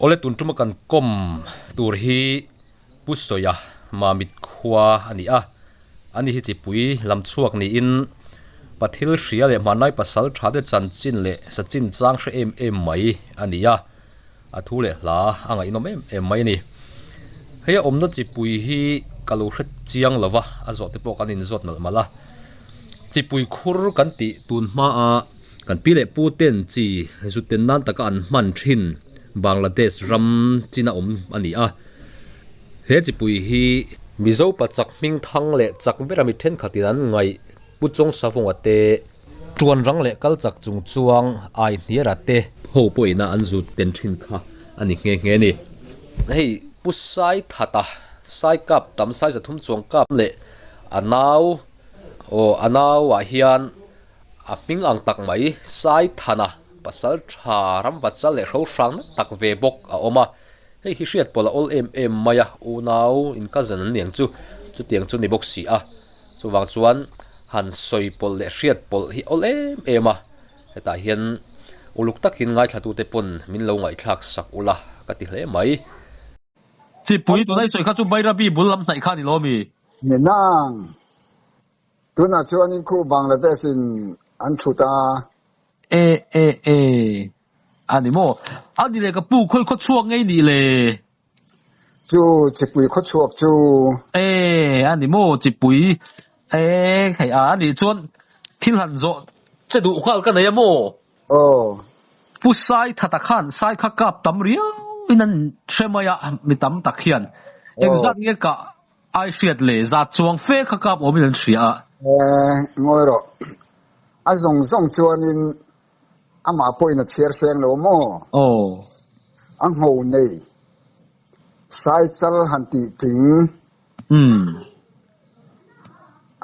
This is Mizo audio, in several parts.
Awle tun tuma kan kawm tur hi Pu Sawia Mamit khua a ni a, ani hi chipui lam chhuak niin Pathil hria leh hmanlai pasal tha te chanchin leh sachin chang hre em em mai a ni a, a thu leh hla a ngaihnawm em em mai a ni. Hei a awmna chipui hi ka lo hre chiang lo va, a zawh te pawh kan inzawt malh malh a. Chipui khur kan tih tun hmaa kan pi leh pu ten chi zuten nan taka an hman thin Bangladesh ram china awm a ni a. He chipui hi Mizo pa chak hming thang leh chak bera mi thenkhatin an ngaih Pu Chawng Savunga te, Tuan rang leh kal chak chung chuang ai hniara te ho pawhin a an zut ten thin kha a ni nghe nghe a ni. Hei Pu Sai Thata, Sai Kap tam Sai Zathum chuang kap leh a nau aw a nauah hian a hming ang tak mai Sai Thana pasal tha ramvachal leh hrohrang na tak ve bawk a awm a. Hei hi hriat pawlh a awl em em mai a, unau in cousin an ni ang chu, chutiang chu ni bawk si a, chuvang chuan han sawi pawlh leh hriat pawlh hi awl em em a, hetah hian uluk takin ngaithlatute pawn min lo ngaihthlak sak ula ka ti hle mai. Chipui tunah i sawi kha chu Bairabi bul lam hnaih kha a ni lo mi? Ni nang. Tunah chuanin khu Bangladesh in an thut a. E e e. A ni maw? A ni le ka pu khawi khaw chhuak ngei nih le? Chu chipui khaw chhuak chu. E a ni maw chipui? E hei a nih chuan thil han zawh che duh nghal ka nei a maw? Aw. Pu Sai Thata khan Sai kha kap tam riau in an hre mai a mi tam tak hian. Engzat nge kah ai hriat le zat chuang fe kha kap awmin an hria a. E ngawi rawh. A zawng zawng chuanin Amah pawhin a chhiar seng lo maw? Aw. A ngho nei. Sai chal han tih tling. Umm.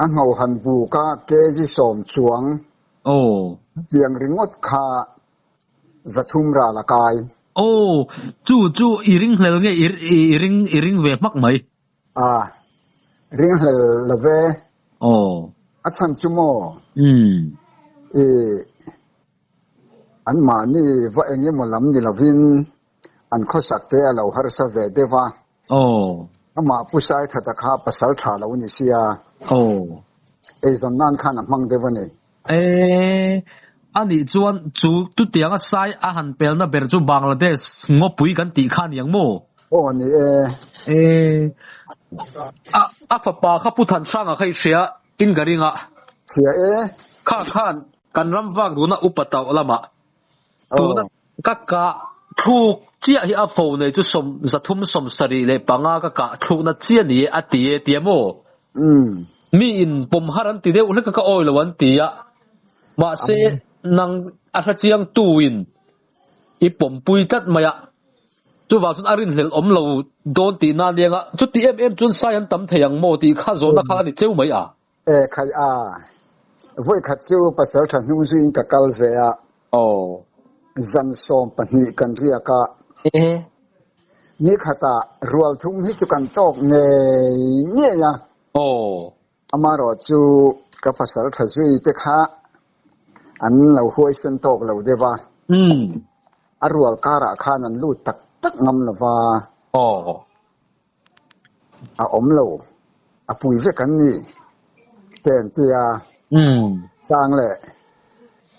A ngho han buk a kg sawm chuang. Aw. Tiang ringawt kha zathum ral a kai. Aw, chu chu i ringhlel nge i ring i ring ve hmak mai. A, ringhlel lo ve. Aw. A chhan chu maw? Umm. I, anmahni va eng emaw lam ni lovin an khawsak te a lo harsa ve deuh a. Aw. Amah Pu Saithata kha pasal tha lo ni sia. Aw. Eizawn nan khan a hmang deuh a ni. E, a nih chuan chu tutianga sai a han pelna ber chu Bangladesh ngawpui kan tih kha a ni ang maw? Aw ni e. E, a, a fapa kha Pu Thanhranga kha i hria in ka ring a. Hria e. Kha khan kan ram vak duhna upa tauh lamah tuna ka kah thluk chiah hi a fo nei chu sawm zathum 75 ka kah thlukna chiah ni e a ti e tia maw? Mi in pawm har an ti deuh hlek a ka awi lo an ti a, mahse nang a hre chiang tu in i pawmpui tlat mai a, chuvang chuan a rinhlelh awm lo dawn tih na aniang a, chuti em em chuan sai an tam thei ang maw tih kha zawhna kha a ni cheu mai a. E khai a, vawi khat chu pasal tha hnung zuiin ka kal ve a. Aw. Zan 12 kan riak a. E. Ni khatah rual thum hi chu kan tawk ngei ngei a. Aw. Amaherawh chu ka pasal tha zui te kha an lo huaisen tawk lo deuh a. Umm. A rual karah khan an lut tak tak ngam lo va. Aw. A awm lo, a pui vek an ni, te an ti a. Chang leh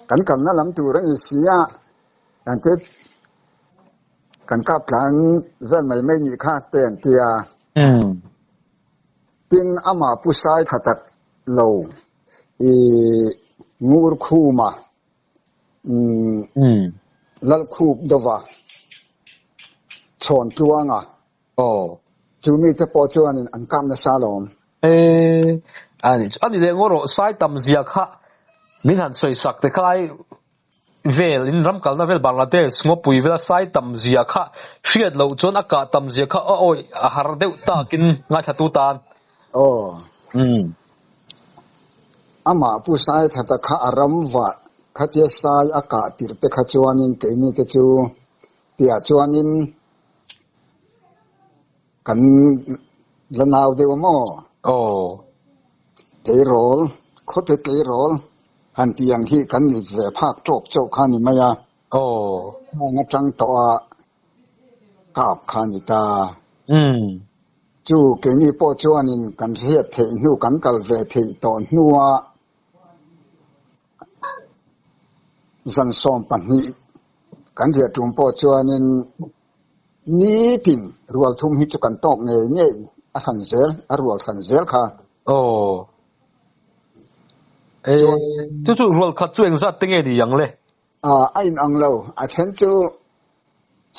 kan kalna lam tur a ni si a, kan te kan kap tlan vel mai mai nih kha te an ti a. Tin, amah Pu Sai tha tak lo i ngur khuma Lalkhup dova chhawn tluanga. Aw. Chu mite pawh chuanin an kap nasa alawm. E, a ni chu. A ni leh ngaw rawh, sai tam zia kha min han sawi sak te kha ai vel in ram kalna vel Bangladesh ngawpui vela sai tam zia kha hriat loh chuan a kah tam zia kha a awih a har deuh takin ngaithla tu tan. Aw. Umm. Amah Pu Saithata kha a ram vah khatia sai a kah tirh te kha chuanin keini te chu tiah chuanin Kan la nau deuh a maw? Aw. Tleirawl, khawte tleirawl han tih ang hi kan ni ve phak tawk chauh kha ni mai a. Aw. Hmang atang tawh a kap kha a ni ta. Chu keini pawh chuanin kan hriat theih hnu, kan kal ve theih tawh hnua zan 12 kan riah tum pawh chuanin nitin rual thum hi chu kan tawk ngei ngei a hran zel, a rual hran zel kha. Aw. E, chu chu rual khat chu engzat te nge ni ang le? A inang lo, a then chu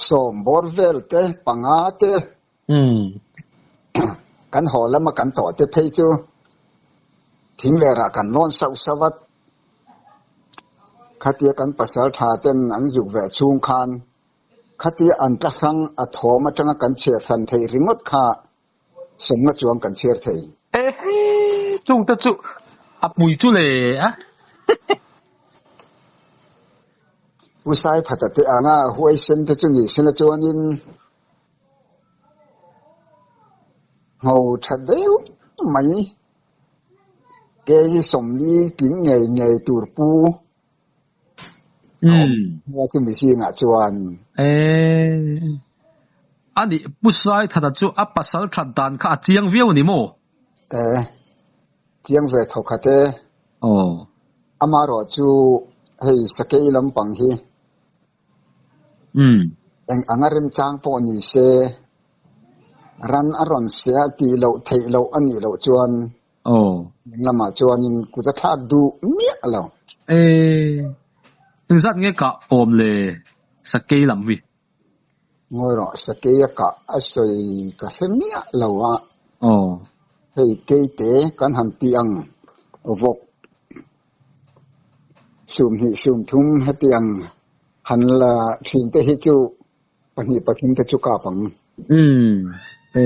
sawm bawr vel te, panga te, kan haw lama kan tawh te phei chu thing lerah kan lawn sauh sauh a, khatia kan pasal tha ten an zuk ve chhung khan khatia an tla hrang a thawm atanga kan chhiar hran theih ringawt kha Sawmna chuan kan chhiar thei. Ehe, chungte chu a pui chu le a. Pu Saithata te anga huaisen te chu ni sela chuanin ngho tha deuh mai kg 40 tling ngei ngei tur pu Nia chu mi zingah chuan. Eh. Ani Pu Saithata chu a pasal that dan kha a chiang viau ni maw? Eh. Chiang ve thaw khat e. Aw. Amaherawh chu hei sakei lampang hi. Umm. Eng anga remchang pawh ni se, ran a rawn sia tih loh theih loh a nih loh chuan Aw. Eng lamah chuanin kut a thlak duh miah lo. E, engzat nge kah awm le sakei lam hi? Ngawi rawh, sakei a kah a sawi ka hre miah lo a. Aw. Hei keite kan han ti ang vawk sumhnih sumthum hetiang han la thin te hi chu pahnih pathum te chu kap ang. Umm e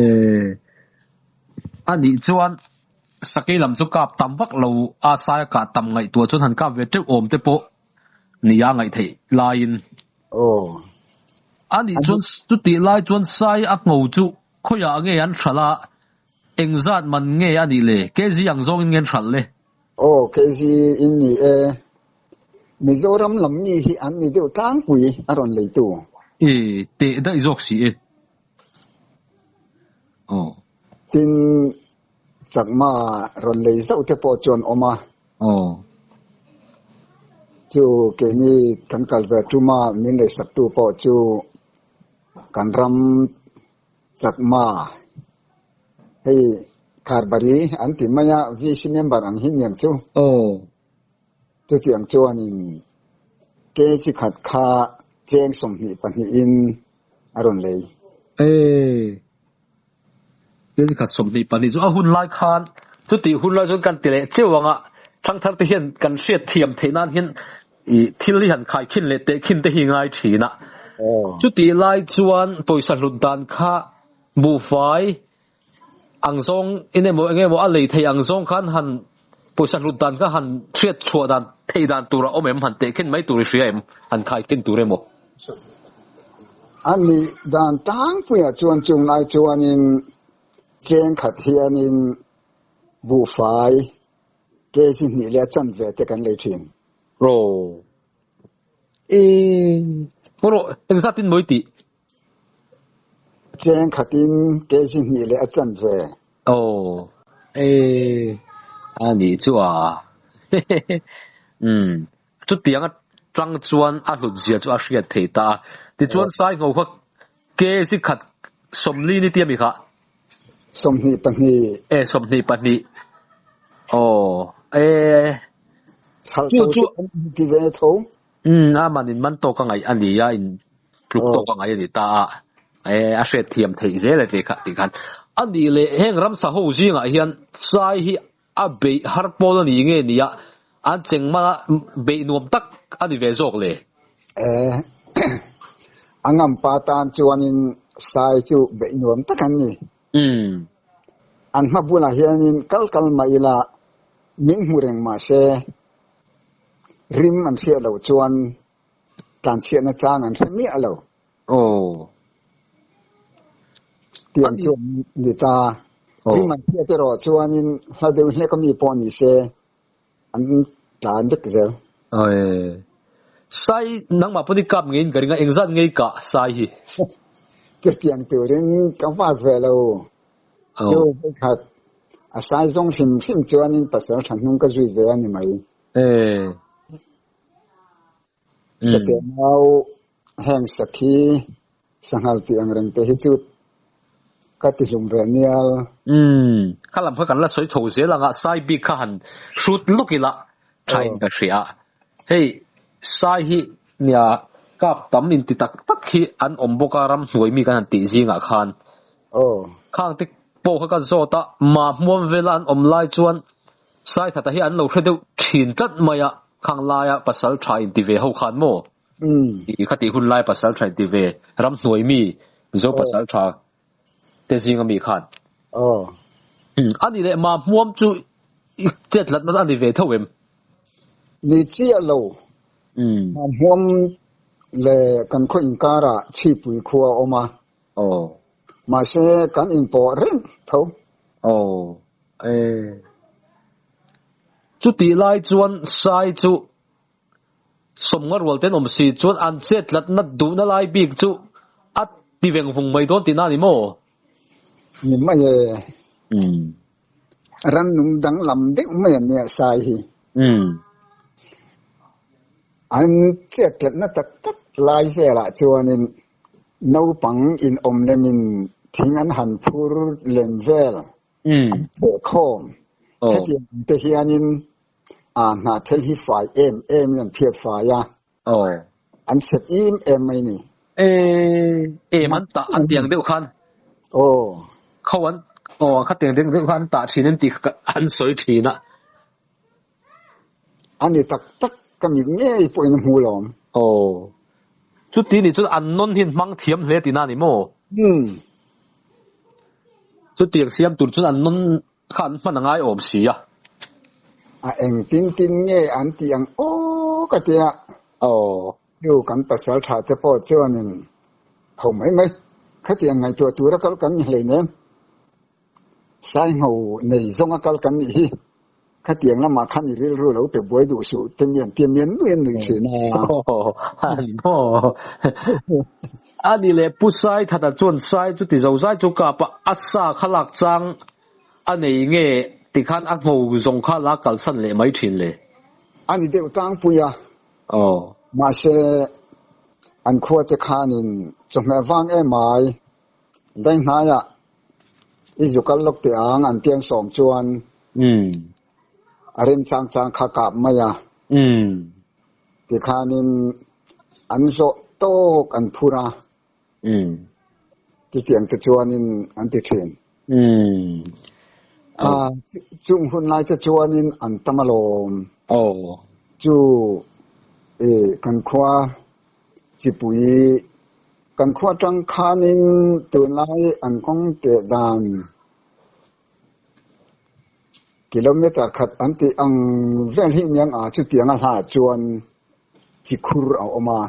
a nih chuan sakei lam chu kap tam vak lo a saia kah tam ngaihtuah chuan han kap ve teuh awm te pawh nia ngaih theih laiin. Aw. A nih chuan chutih lai chuan sai a ngho chu khawiah nge an hralh a, engzat man nge a nih le? Kg ang zawngin nge an hralh le? Aw kg in ni e. Mizoram lam mi hi an ni deuh tlangpui a rawn leitu. E, teh daih zawk si e. Aw. Tin, Chakma rawn lei zauh te pawh chuan awm a. Aw. Chu keini kan kal ve tuma min leisaktu pawh chu kan ram Chakma hei Kharbari an ti mai a, VC member ang hi niang chu. Aw. Chutiang chuanin ke chi khat kha cheng 22 in a rawn lei. E, ke chi khat 22 chu a hun lai khan chutih hun lai chuan kan ti leh cheu ang a, thangthar te hian kan hriat thiam theih nan hian i thil hi han khai khin leh teh khin te hi ngai thin a. Chutih lai chuan pawisa hlut dan kha buhfai Ang zawng in emaw eng emaw a lei thei ang zawng khan han pawisa hlut dan kha han hriat chhuah dan thei dan tur a awm em? Han teh khen mai tur i hria em? Han khai khen tur emaw? A nih dan tlangpuiah chuan chung lai chuanin cheng khat hianin buhfai kg hnih leh a chanve te kan lei thin. Aw. E, rawh engzatin maw i tih? Cheng khatin kg hnih leh a chanve. Aw, e, a nih chu a. Umm, chutiang atang chuan a hlut zia chu a hriat theih ta a. Tichuan Saingho kha kg khat 40 ni tia mi kha? 22. E, 22. Aw, e. Chu chu ti ve tho. Umm, a man in man tawk a ngaih a ni a, in tluk tawk a ngaih a ni ta a, e, a hriat thiam theih zel e tih kha tih khan. A nih leh heng ramsa ho zingah hian sai hi a beih har pawl a ni nge ni a, an cheng mana beih nuam tak a ni ve zawk le? E, a ngampa tan chuanin sai chu beih nuam tak an ni. Umm. An hma bulah hianin kal kal mah ila min hmu reng mah se, Rim an hriat loh chuan tlanchhiatna chang an hre miah lo. Aw. Tiang chu an ni ta. Rim an hriat erawh chuanin hla deuh hlek ami pawh ni se an tlan vek zel. Aw. Sai nangmah pawh ni kap ngeiin ka ring a, engzat ngei kah sai hi? Chutiang turin ka vak ve lo. Chu vawikhat a sai zawng hrim hrim chuanin pasal tha hnung ka zui ve a ni mai. Sate nau heng sakhi sanghal tih ang reng te hi chu ka ti hlum ve nial. Kha lam kha kan la sawi chho zel anga sai bik kha han hrut lawk ila thain ka hria. Hei sai hi nia kap tam inti tak tak hi an awm bawk a ramhnuai mi kan han tih zingah khan. Khang te pawh kha ka zawt a, mahmuam vela an awm lai chuan Saithata hi an lo hre deuh thin tlat mai a, khang laia pasal tha inti ve ho khan maw? I khatih hun lai pasal tha inti ve ramhnuai mi Mizo pasal tha te zinga mi khan. A ni leh mahmuam chu i chet hlatna a ni ve tho em? Ni chiah lo. Mahmuam leh kan khaw inkarah chhipui khua a awm a. Aw. Mahse kan inpawh reng tho. Aw. E. Chutih lai chuan Sai chu sawmnga rual ten awm si chuan an chet tlatna duhna lai bik chu a ti veng vung mai dawn tihna a ni maw? Ni mai e. Rannung danglam deuh mai a nia Sai hi. An chet tlatna tak tak lai velah chuanin naupang inawm lemin thing an han phur lem vel an cheh khawm. Hetiang ang te hianin hnahthel hi fai em emin an phiat fai a, an sep im em mai ni. E, em an tah an tiang deuh khan. Kho an, aw khatiang deuh khan an tah thin an tih kha an sawi thin a. A ni tak tak ka mit ngei pawhin a hmu lawm. Aw. Chuti nih chuan an nawn hian hmang thiam hle tihna a ni maw? Umm. Chutiang siam tur chuan an nawn kha an hman a ngai awm si a. A eng tin tin nge an tih ang aw ka tia. Aw. Chu kan pasal tha te pawh chuanin ho mai mai khatiang ngaihtuah tura kal kan ni hleinem. Saingho nei zawnga kal kan nih hi khatiang lamah khan i rilru lo pe buai duh suh te mian tia mian nui an nui thin a. A ni maw? A ni leh Pu Saithata chuan Sai chu ti zo zai chu kap a, a sa kha lak chang a nei nge tikhan a ngho zawng kha la kalsan leh mai thin le? A ni deuh tlangpui a. Aw. Mahse, an khuate khanin chawhmeh vang em ai Daihnaia i zu kal lawk teh ang an tiang sawm chuan a rem chang chang kha kap mai a. Tikhanin an zawh tawk an phur a. Chutiang te chuanin an ti thin. Chung hun lai te chuanin an tam alawm. Chu kan khua chipui Kan khua atang khanin tunlai an kawng teh dan kilometer khat an tih ang vel hi aniang a, chutiang a hla chuan chi khur a awm a.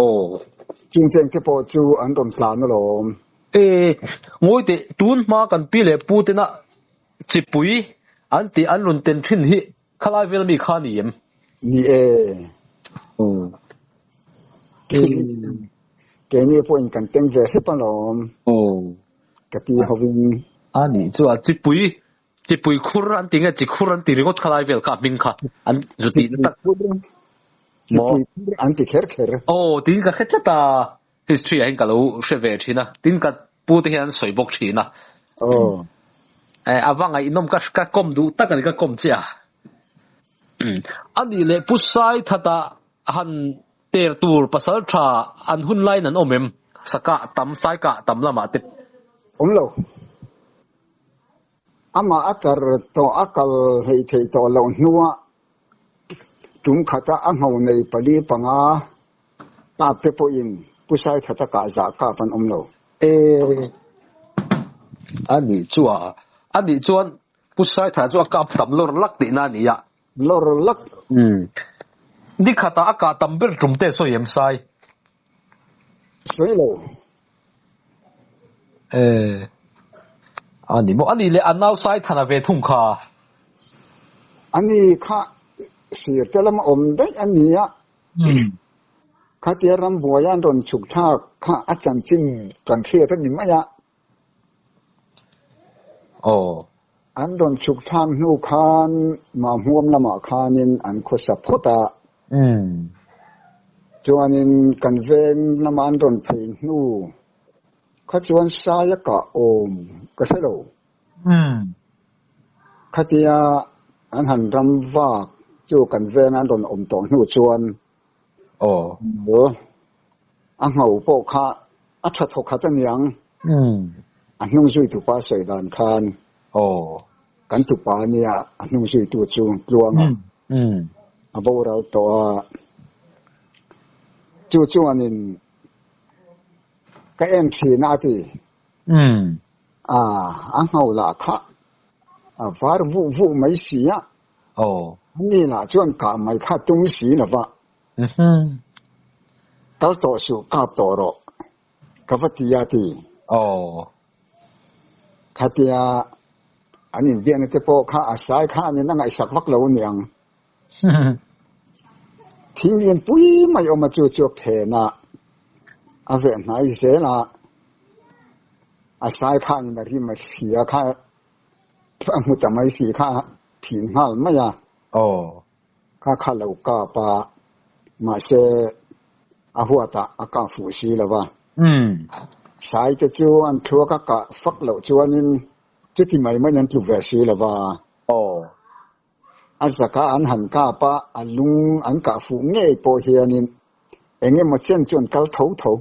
Aw. Chung cheng te pawh chu an rawn tlan alawm. E, ngawi teh, tun hma kan pi leh pu tena chipui an tih an rawn ten thin hi Khalai vel mi kha ni em? Ni e. Keini keini pawhin kan teng ve hrep alawm. Ka ti hovin. A nih chu a chipui chipui khur an ti nge chikhur an ti ringawt khalai vel kha a hming kha an zu tih na tak. Chipui khur an ti kher kher. Aw tiin ka hre tlat a. History ah hian ka lo hre ve thin a, tin ka pu te hian an sawi bawk thin a. Aw. Eh, a va ngaihnawm ka ka kawm duh tak a ni ka kawm che a. A nih leh Pu Saithata han ter tur pasal tha an hun laiin an awm em? Sakah tam, Saikah tam lamah te. Awm lo. Amah a tar tawh a kal hleih theih tawh loh hnuah tum khata a ngho nei pali panga kap te pawhin Pu Saithata kah zah kap an awm lo. E, a nih chu a, a nih chuan Pu Saithata chu a kap tam lawr lak tihna a ni a. Lawr lak. Umm. Nikhatah a kah tam ber tum te sawi em Sai? Sawi lo. E, a ni maw? A nih leh a nau Saithana ve thung kha. A ni kha sir te lama awm daih a ni a. Khatia rambuai an rawn chhuk thlak kha a chanchin kan hriat a ni mai a. Aw. An rawn chhuk thlak hnu khan Mahmuam lamah khanin an khawsa phawt a. Chuanin kan veng lama an rawn phei hnu kha chuan Saia kah awm ka hre lo. Khatia an han ram vak chu kan venga an rawn awm tawh hnu chuan a ngho pawh kha a tha thawk khat aniang. A hnung zui tupa sawi dan khan kan tupa nia a hnung zuitu chu Tluanga a boral tawh a. Chu chuanin ka en thin a a ti. A, a ngho lah kha a var vuh vuh mai si a. Ani lah chuan kah mai kha tum si lo va. Kal tawh suh, kap tawh rawh, ka va ti a ti. Khatia an inbiakna te pawh kha a sai khanin a ngaihsak vak lo aniang. Thing lian pui mai awm a chu chu a phen a, a veh hnai zel a, a sai khanin a rim a hria kha a hmu ta mai si kha a phin nghal mai a. Kha kha lo kap a, mahse a huatah a kah fuh si lo va. Sai te chu an thluak a kah fak loh chuanin chuti mai maiin an tluk ve si lo va. A zaka an han kap a, a lung an kah fuh ngei pawh hianin eng emaw chen chu an kal tho tho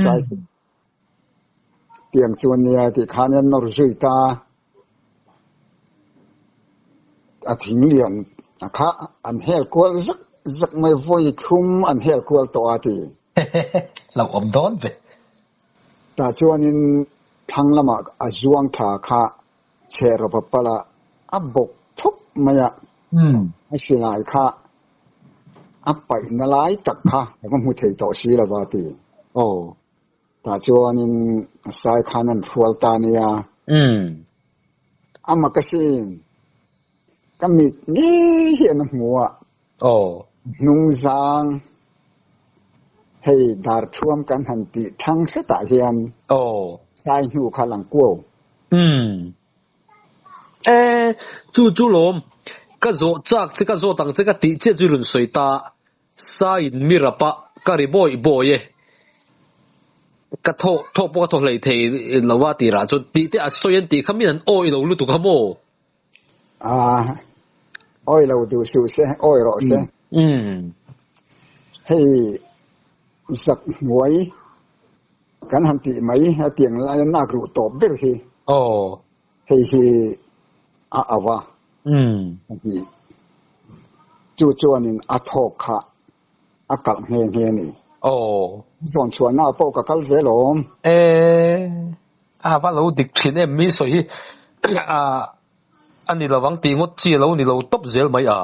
sai hlum. Tiang chuan nia tih khan an nawr zui ta a, a thing lian a kha an hel kual zak zak mai, vawi thlum an hel kual tawh a ti. Hlauhawm dawn ve. Tah chuanin thlang lamah a zuang tha kha Chhe rawp a pal a, a bawk thawp mai a, a silai kha a paihna lai tak kha ka va hmu thei tawh si lo va ti. Tah chuanin a sai khan an hrual ta nia. A mak asin, ka mit ngei hian a hmu a. Hnungzang, hei darthuam kan han tih thlang hretah hian sai hnu kha lang kuau. Umm. E, chu chu lawm, ka zawh chak che ka zawt ang che ka tih chiah chu i rawn sawi ta, Saiin mi rap a, ka ri bawi bawi e. Ka thaw thaw pawh ka thaw hlei thei lo a tirah chuan tih te a sawi an tih kha min an awi lo lutuk a maw? A, awi lo duh suh se, awi rawh se. Hei zak hnuai kan han tih mai a tiang laia nak ruh tawp ber hi. Hei hi a au a, a hnih. Chu chuanin a thawk kha a kalh nghe nghe a ni. Zawn chhuahna ah pawh ka kal zel awm. E, a va lo dik thin em mi sawi hi a a ni lovang tih ngawt chi a lo ni lo tawp zel mai a.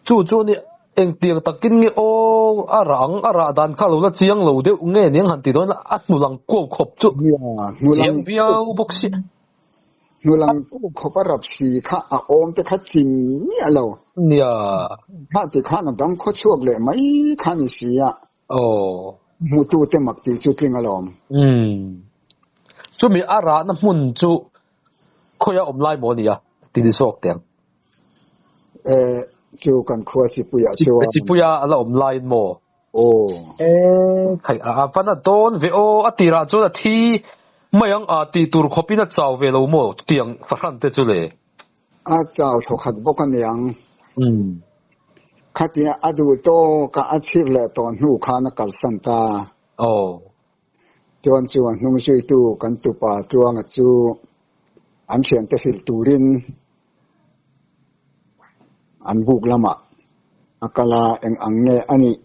Chu chu a ni engtiang takin nge aw a rah ang a rah dan kha a lo la chiang lo deuh nge niang han ti dawn a hnu lang kuau khawp chu chiang viau bawk si. Hnu lang kuau khawp a rap si kha a awm te kha chin miah lo. Nia. Kha ti khan a dam khaw chhuak leh mai kha ni si a. Aw. Hmutu te mak tih chu tling alawm. Umm. Chumi a rahna hmun chu Khawia awm lai maw nia ti ni zawk teh ang. E, chu kan khua Chipuiah chuan. Chipuia a la awm laiin maw? Aw. E, khai a van a dawn ve aw, a tirah chuan a thi mai ang a tih tur khawpin a chau ve lo maw chutiang fahran te chu le? A chau thawkhat bawk a niang. Khatia a duh tawkah a chhir leh tawh hnu khan a kalsan ta. Aw. Chuan chu a hnung zuitu kan tupa Tluanga chu an thiante hrilh turin an buk lamah a kal a, eng ang nge a nih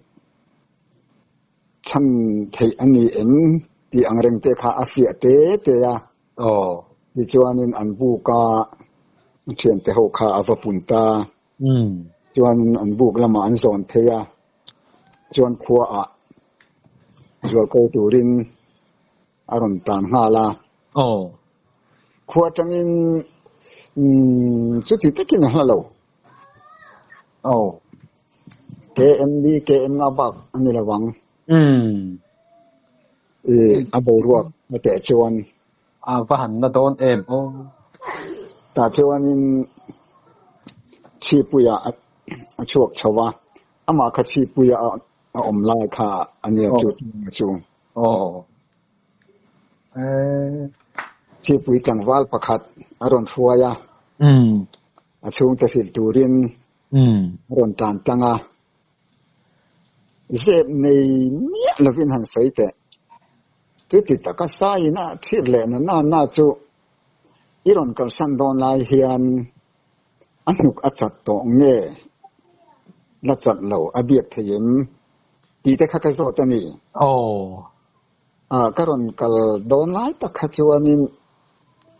chhan theih a ni em tih ang reng te kha a fiah te te a. Tichuanin an buka thiante ho kha a va pun ta. Chuanin an buk lamah an zawn phei a. Chuan khuaah zualko turin a rawn tlan nghal a. Khua atangin chuti takin a hla lo. KMB KM nga bak a ni lo ang. I a boruak a teh chuan. A va han na dawn em aw. Tah chuanin Chhipuiah a chhuak chho a, amah kha Chhipuia a awm lai kha a nia chu chu. Aw. Chhipui tlangval pakhat a rawn hruai a, a chhungte hrilh turin a rawn tlan tlang a. Zep nei miah lovin han sawi teh. Chuti taka saiin a chhir leh na na na chu i rawn kalsan dawn lai hian a hnuk a chat tawh nge la chat lo a biak thei em tih te kha ka zawt a ni. Ah, ka rawn kal dawn lai tak kha chuanin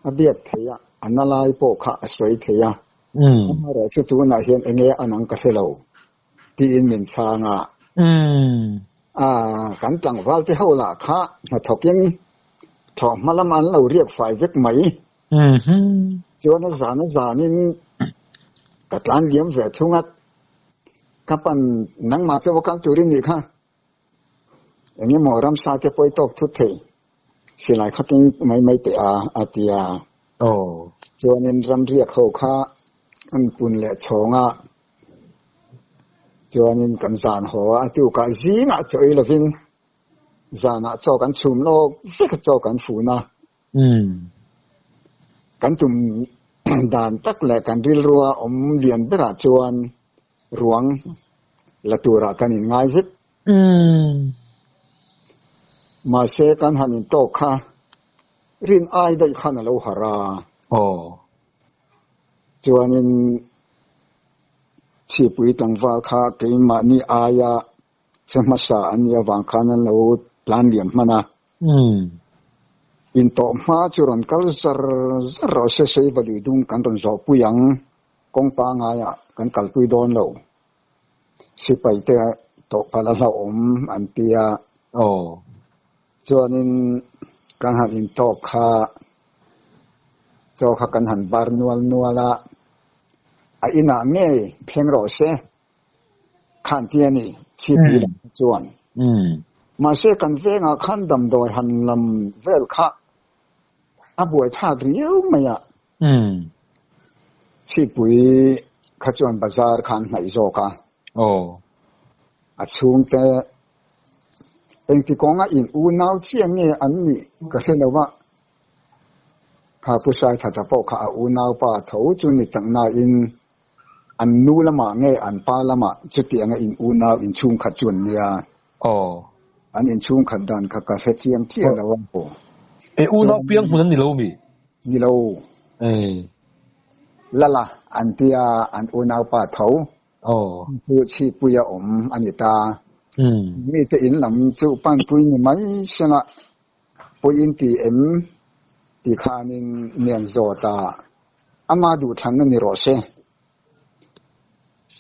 a biak thei a, a na lai pawh kha a sawi thei a. Amaherawh chu tunah hian eng nge a nang ka hre lo tiin min chhang a. Ah, kan tlangval te ho lah kha hnathawkin thlawhhma lam an lo riak fai vek mai. Chuan a zan a zanin ka tlan liam ve thung a, ka pan nangmah chu va kal turin nih kha. Eng emaw ramsa te pawi tawk thut thei silai kha keng mai mai teh a, a ti a. Chuanin ramriak ho kha an pun leh chhawng a, chuanin kan zan haw a, a tukah zingah chaw ei lovin zanah chaw kan chhum lawk vek a, chaw kan fun a. Kan tum dan tak leh kan rilrua awm lian berah chuan ruang la turah kan inngai vek. Mahse kan han intawk kha rin ai daih khan a lo harh a. Chuanin chhipui tlangval kha keimahni aia hre hmasa an nih avang khan an lo tlan liam hman a. Intawh hma chu rawn kal zar zar rawh se, Seivalui dung kan rawn zawhpui ang. Kawng pangaiah kan kalpui dawn lo. Sipai te tawh palh a hlauhawm an ti a. Chuanin kan han intawk kha chaw kha kan han bar nual nual a, a inah ngei thleng rawh se khan ti a ni, chhipui lam kha chuan. Mahse kan vengah khan damdawi han lam vel kha a buaithlak riau mai a. Chhipui kha chuan bazar kha an hnaih zawk a. A chhungte engti kawnga in unau chiah nge an nih ka hre lo a, kha Pu Saithata pawh kha a unaupa tho chu ni tak nain an nu lamah nge an pa lamah chutianga in unau inchhungkhat chu an nia. An inchhungkhat dan kha ka hre chiang chiah lo a. E unau piang hmun an ni lo mi? Ni lo. Lala an tia an unaupa tho. Chu chhipui a awm a ni ta. Mite in lam chu panpui ni mai sela puiin ti em ti khanin mian zawt a, ama duhthlanna ni rawh se.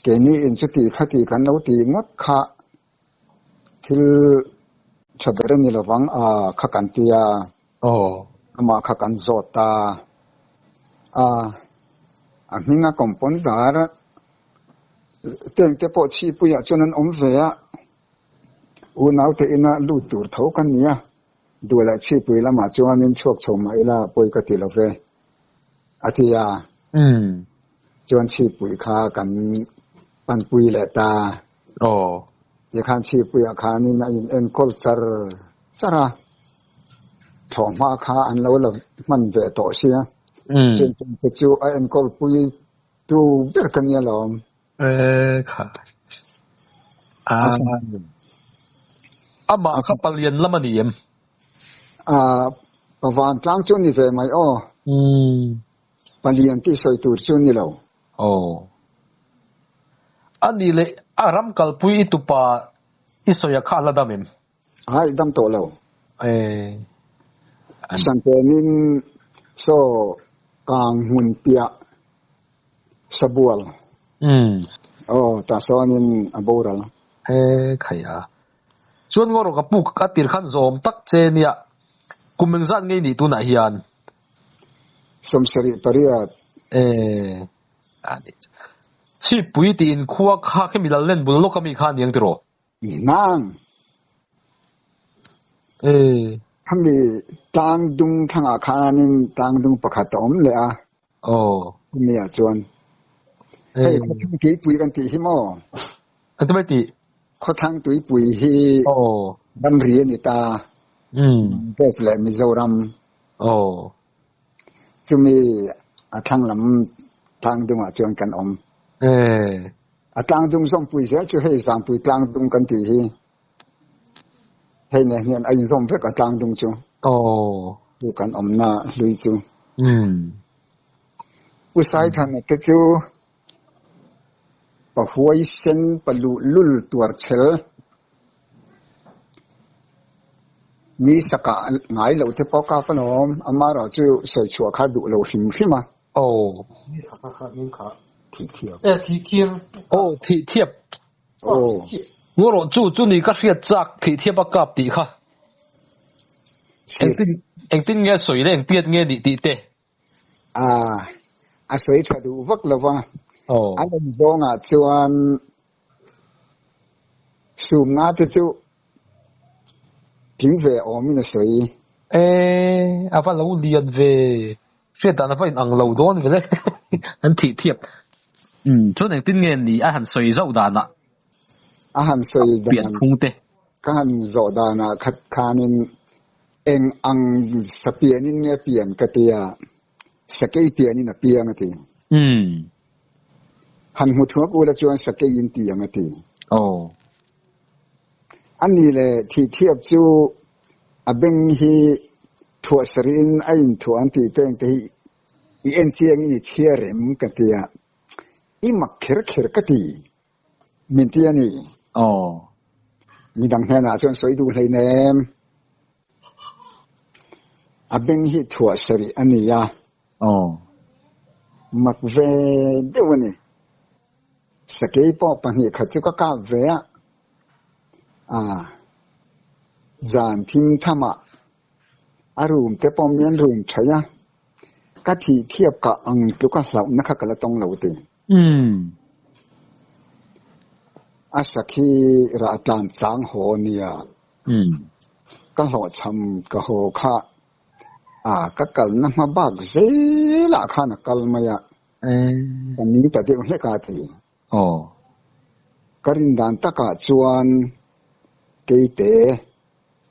Keini in chuti khati kan lo ti ngawt kha Thil tha ber a ni lovang a kha kan ti a, amah kha kan zawt ta a, a hminga compounder tengte pawh chhipuiah chuan an awm ve a, unaute ina lut tur tho ka ni a, duh leh chhipui lamah chuanin chhuak chho mah ila pawi ka ti lo ve a ti a, chuan chhipui kha kan panpui leh ta. Tikhan chhippuiah khanin a in enkawl char char a, thlawhhma kha an lo la hman ve tawh sia, chung tum te chu a enkawl pui tu ber ka nia lawm. Kha. Amah kha palian lam a ni em? Pavantlang chu ni ve mai aw. Palian tih sawi tur chu ni lo. Aw. A nih leh a ram kalpui i tupa i sawi a kha a la dam em? Hai, dam tawh lo. Eh. Santenin saw kang hmun piah sabual. Aw, tah sawnin a boral. Eh, khai a. Chuan ngaw rawh ka puk a tir khan zawm tak che nia. Kum engzat ngei nih tunah hian? 78. Eh, a ni. Chhippui tih in khua kha khemi lal len bul lawk ami kha a ni ang tiraw? Ni nang. E. Khami tlang dung thlangah khanin tlang dung pakhat a awm leh a. Aw. Khami ah chuan. Hei khawthlang tuipui kan tih hi maw? Engtin mai tih? Khawthlang tuipui hi Aw. ramri a ni ta. Umm. Bangladesh leh Mizoram. Aw. Chumi a thlang lam tlang dungah chuan kan awm. E. A tlang dung zawmpui zel chu hei Zangpui tlang dung kan tih hi. Hei nen hian a inzawm vek a tlang dung chu. Aw. Chu kan awmna hlui chu. Umm. Pu Saithana te chu pa huaisen pa luhlul tuar chhel mi sakah ngai loh te pawh kap alawm amaherawh chu sawi chhuah kha duh lo hrim hrim a. Aw. Aw thih thiap. Aw. Ngaw chu chu ni ka hriat chak thih thiap a kap tih kha. Engtin engtin nge sawi le engtiat nge nih tih te. A, a sawi tha duh vak lo va. A lawm zawngah chuan sum nga te chu tling ve awmin a sawi. E, a va lo lian ve. Hriat dan a va inang lo dawn ve le. An thih thiap. Umm, chuan engtin nge ni a han sawi zauh danah? A han sawi dan. Pianphung te. Ka han zawh danah khat khanin Eng ang sa pianin nge pian ka ti a, sakei pianin a piang a ti. Umm. Han hmu thuak ula chuan sakei in ti ang a ti. Aw. A ni le thihthiap chu a beng hi thuah sarih in a inthuah an tih teng te hi i en chiangin i chhiar em ka ti a, i mak kher kher ka ti. Min ti a ni. Aw. Midang hnenah chuan sawi duh hleinem. A beng hi thuah sarih a ni a. Aw. Mak ve deuh a ni. Sakei pawh pahnih khat chu ka kap ve a. A zan thim thamah a room te pawh mi an room thaih a. Ka thih thiap kah ang tluka hlauhna kha ka la tawng lo ti. Umm. A sakhi rah tlan chang haw nia. Umm. Ka hlawhchham ka haw kha a ka kalna hma bak zelah khan a kal mai a. Emm. Ka ning ta deuh hlek a ti. Aw. Ka rin dan takah chuan keite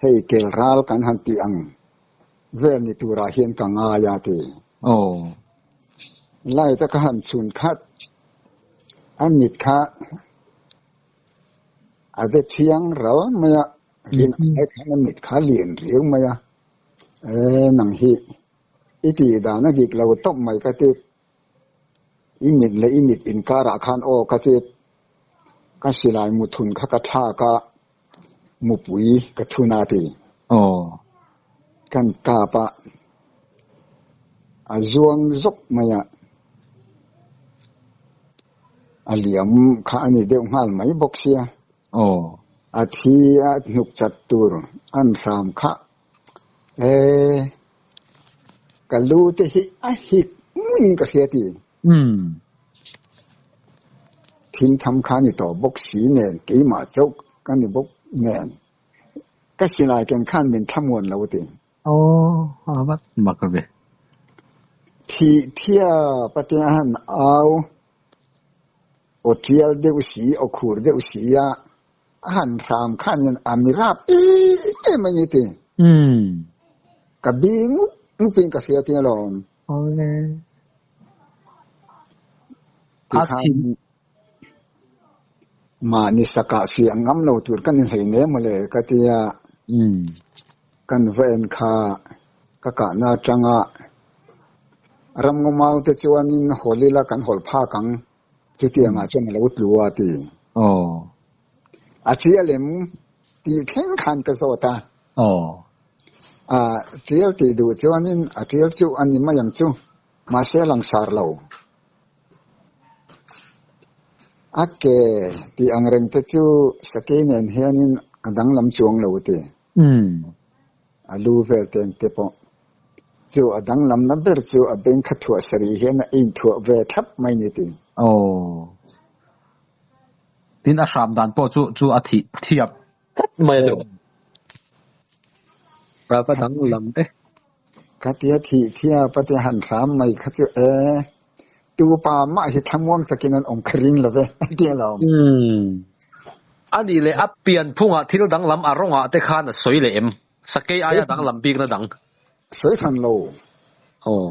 hei kel ral kan han tih ang vel ni turah hian ka ngai a ti. Aw. Light a ka han chhun khat a mit kha a ve thiang ral mai a, rin ai khan a mit kha lian riau mai a, e nang hi i tih dan a dik lo tawp mai ka ti, i mit leh i mit inkarah khan aw ka ti, ka silai muthun kha ka thlak a. Mupui ka thun a ti. Aw. Kan kap a, a zuang zawk mai a, a liam kha a ni deuh nghal mai bawk sia. Aw. A thi a hnuk chat tur an hram kha e, ka lu te hi a hik ngui in ka hria ti. Umm. Thil tham kha ni tawh bawk si nen, keimah chauh ka ni bawk nen, ka silai ken khan min thlamuan lo ti. Aw, a vat mak ve. Thih thiap a tia han au, aw tial deuh si, aw khur deuh si a, a han hram khan hian a mi rap em em a ni ti. Umm. Ka bi ngup ngup in ka hria tia lawm. Awle. Tikhan mahni sakah fiah ngam lo tur ka ni hlei ne mawle ka ti a. Kan va en kha ka kahna atanga ramngaw mau te chuanin hawl ila kan hawl phak ang chutiangah chuan a lo tlu a ti. A tial em tih thleng khan ka zawt a. A tial tih duh chuanin a tial chu a ni mai ang chu. Mahse langsar lo. A ke tih ang reng te chu sakei nen hianin a danglam chuang lo ti. A lu vel te ang te pawh chu a danglamna ber chu a beng kha thuah sarih hian a inthuah ve thlap mai ni ti. Aw. Tin a hram dan pawh chu chu a thih thiap tlat mai a chu. A va danglam e. Khatia thih thiap a tia han hram mai kha chu e, tu pa mah hi thlamuang takin an awm kha ring lo ve a ti alawm. Umm. A nih leh a pianphungah thil danglam a rawngah te khan a sawi leh em? Sakei aia danglam bikna dang. Sawi hran lo. Aw.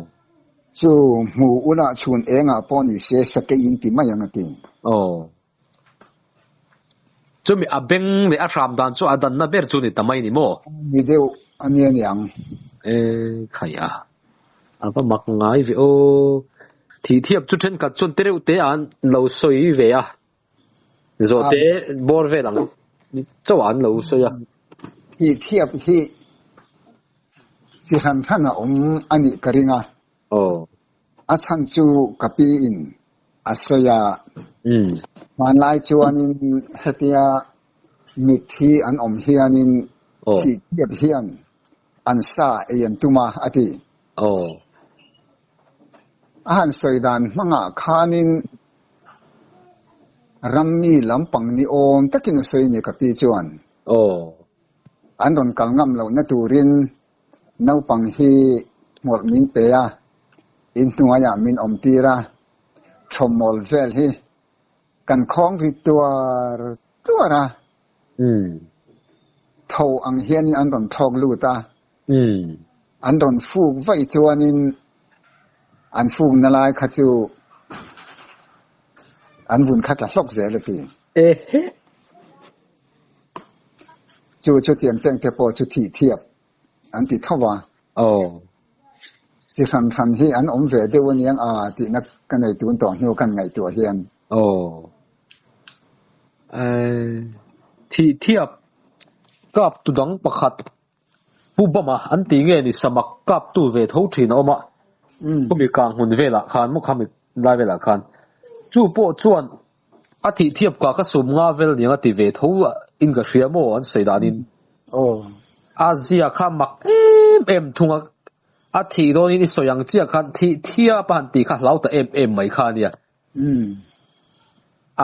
Chu hmu ula chhun engah pawh ni se sakei in ti mai ang a ti. Aw. Chumi a beng leh a hram dan chu a danna ber chu ni ta mai ni maw? Ni deuh a nia niang. E khai a, a va mak ngai ve aw. Thih thiap chu thenkhat chuan te reuh te an lo sawi ve a, zawhte bawr vel ang chauh ah an lo sawi a. Thih thiap hi chi hran hran a awm a nih ka ring a. Aw. A chhan chu ka pi in a sawi a, hmanlai chuanin hetia mitthi an awm hianin thih thiap hian an sa ei an tum a, a ti. A han sawi dan hmangah khanin rammi lampang ni awm takin a sawi a ni ka pi chuan. An rawn kal ngam lohna turin Naupang hi hmawlh min pe a, inhnuaiah min awm tir a, thawmmawl vel hi kan khawng ri tuar tuar a, tho ang hianin an rawn thlawk lut a, an rawn fuk vaih chuanin an fukna lai kha chu an vun kha tla hlawk zel a ti. Chu chu tiang teng te pawh chu thih thiap an ti tho va. Aw. Chi hran hran hi an awm ve deuh aniang a tihna ka nei tun tawh hnu kan ngaihtuah hian. Aw. Thih thiap kap tu dang pakhat Pu Bama an ti nge ni samak kap tu ve tho thin a awm a. Khumi kang hmun velah khan maw khami lai velah khan chu pawh chuan A thih thiap ka ka sum nga vel niang a ti ve tho in ka hria maw an sawi danin. Aw. A zia kha mak em em thung a, a thih dawnin i sawi ang chiah khan thih thiap a han tih kha hlau ta em em mai kha a nia.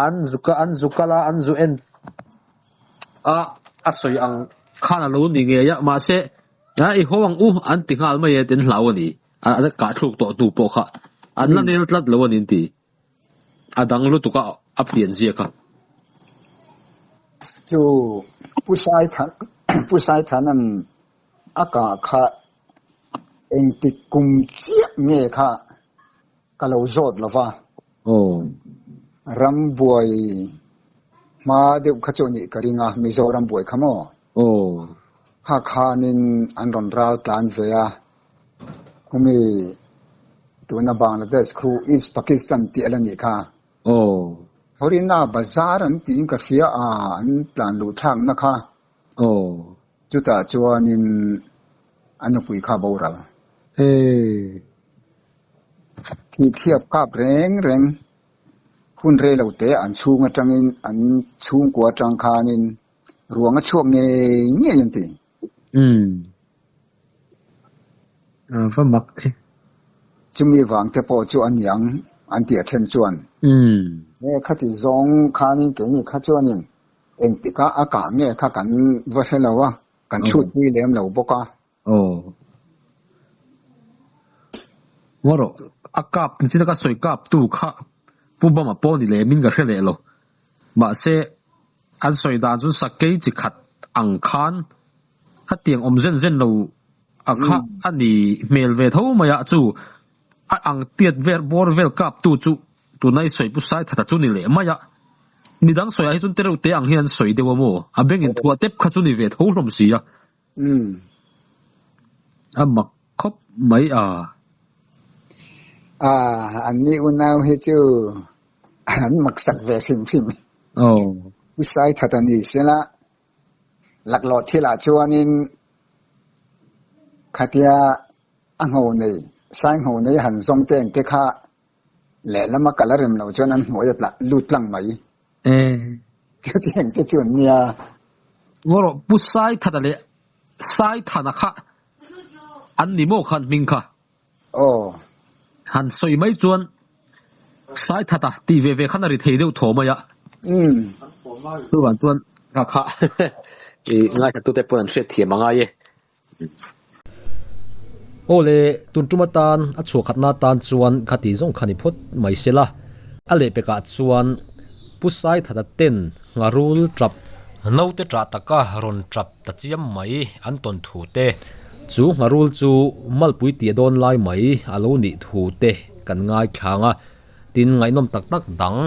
An zu ka an zu kal a, an zu en a, a sawi ang khan a lo ni ngei a, mahse a i haw ang u an ti nghal mai e tin hlau a ni. A kah thluk tawh hnu pawh kha an la nel tlat lo a ni an ti. A dang lutuk a, a pian ziak a. Chu Pu Saithan Pu Saithana'n a kah kha engtik kum chiah nge kha ka lo zawt lo va. Aw. Rambuai hma deuh kha chu a nih ka ring a, Mizoram buai kha maw? Aw. Kha khanin an rawn ral tlan ve a. Khumi tuna Bangladesh khu East Pakistan tih a la nih kha. Aw. Horina Bazar an tiin ka hria a, an tlan luh thlakna kha. Aw. Chutah chuanin a nupui kha a boral. Ee. Thih thiap kap reng reng hun rei lo te an chhung atangin an chhungkua atang khanin ruang a chhuak ngei ngei an ti. Umm. A va mak e. Chumi vang te pawh chu a niang an tih a then chuan. Umm. He khati zawng khanin keini kha chuanin engtika a kah nge kha kan va hre lo a, kan chhut pui lem lo bawk a. Aw. Ngaw rawh, a kap chin a ka sawi kap tu kha Pu Bama pawh ni lem in ka hre leh lo. Mahse, an sawi dan chu sakei chi khat ang khan khatiang awm zen zen lo a kha a ni hmel ve tho mai a, chu a ang tiat vel bawr vel kap tu chu tuna i sawi pu Saithata chu ni leh mai a. Midang sawiah hi chuan tereuh te ang hian an sawi deuh a maw? A bengin thuah tep kha chu ni ve tho hlawm si a. A mak khawp mai a. A, an ni unau hi chu an mak sak ve hrim hrim. Aw. Pu Saithat a ni sela, laklawh thilah chuanin khatia a ngho nei, sai ngho nei han zawng te engte kha Lehlama kal a rem loh chuan an hnuai a tla lut tlang mai. Chutiang te chu an nia. Ngaw rawh, Pu Saithana leh Saithana kha an ni maw khan hming kha? Aw. Han sawi mai chuan Saithata tih ve ve khan a ri thei deuh thaw mai a. Umm. Chuvang chuan kha kha i ngaithlatute pawn an hriat thiam a ngai e. Aw le, tun tum atan a chhuah khatna atan chuan khati zawng kha ni phawt mai se la. A lehpekah chuan Pu Saithata ten ngharul tap naute tah taka rawn tap ta chiam mai an tawn thu te, chu ngharul chu malpui tia dawn lai mai a lo nih thu te kan ngaithlang a, tin ngaihnawm tak tak dang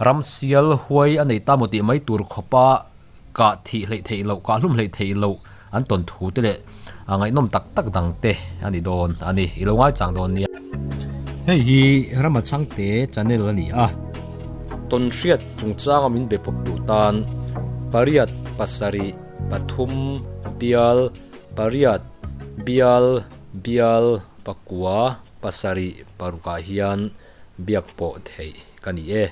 ramsial huai a nei ta maw tih mai tur khawpa Kah thih hleih theih loh, kah hlum hleih theih loh an tawn thu te leh a ngaihnawm tak tak dang te a ni dawn a ni. I lo ngaichang dawn nia. Hei hi Rama Chhangte channel a ni a. Tawn hriat chungchanga min be pawp duh tan pariat pasarih pathum bial pariat bial bial pakua pasarih parukah hian biak pawh theih ka ni e.